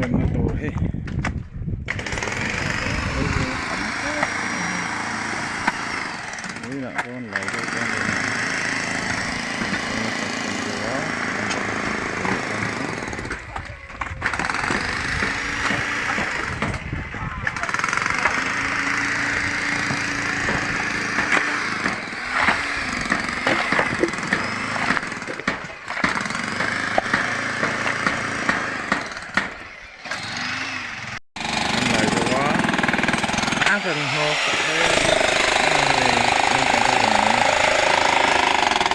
Remna tur hi Vawiinah chuan lai deuh chuan An lai deuh a a kan hnawk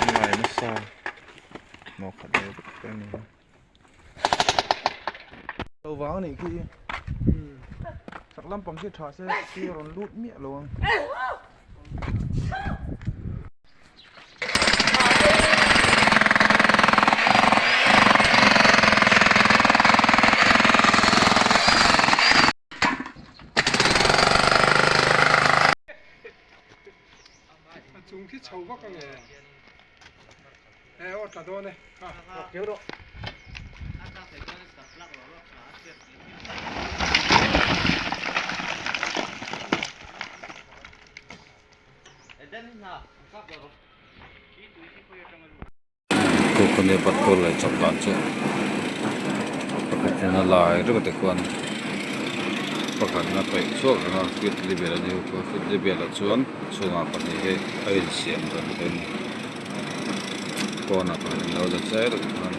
an lai nasa hnawk khat ve vek te a ni a. Lo vang anih khi chak lampang khi tha se khi a rawn lut miah lo ang. A chung khi chho vak ang e e aw tla dawn e ha keu rawh. Kawkawne patrol leh chak dan chu pakhatin a lai reng te khuan pakhatin a peih chhuak reng a fit level a ni bawk a fit level ah chuan chhungah pahnih hi a insiam reng thei a ni pawnah pakhat in lo la che reng khan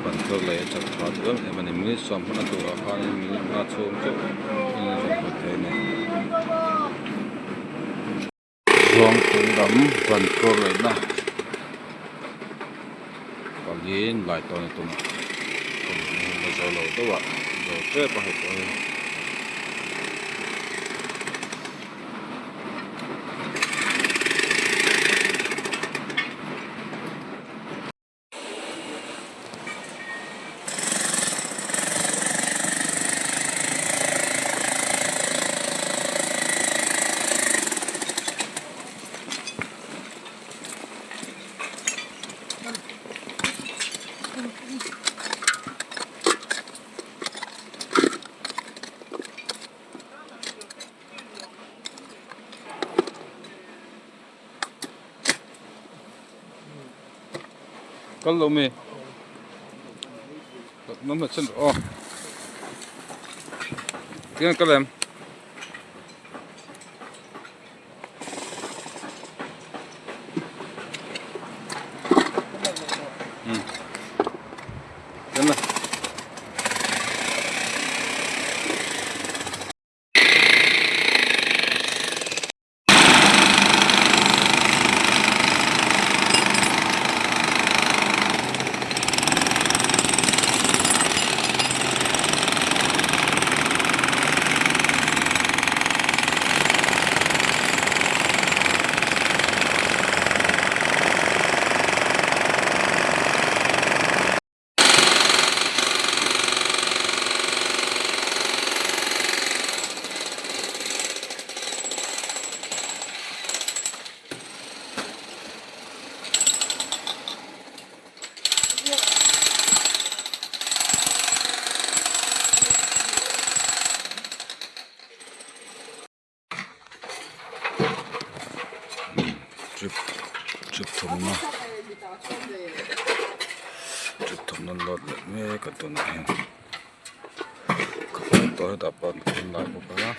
ban thar leh a chak tha chu em em a ni minute sawm hman a turah khanin minute nga chhung chauh in a rawn hawn thei a ni. Zuangtui lam ban thur lehna paliin lai tawn a tum a la zo lo deuh a zo tep a hei pawh hi. Kal lo mi nó mà chân ô tiếng kal em ừ lên Trip trip thumna trip thumna an load leh mek a tunah hian tawh hetah pawh an khum lai bawk a.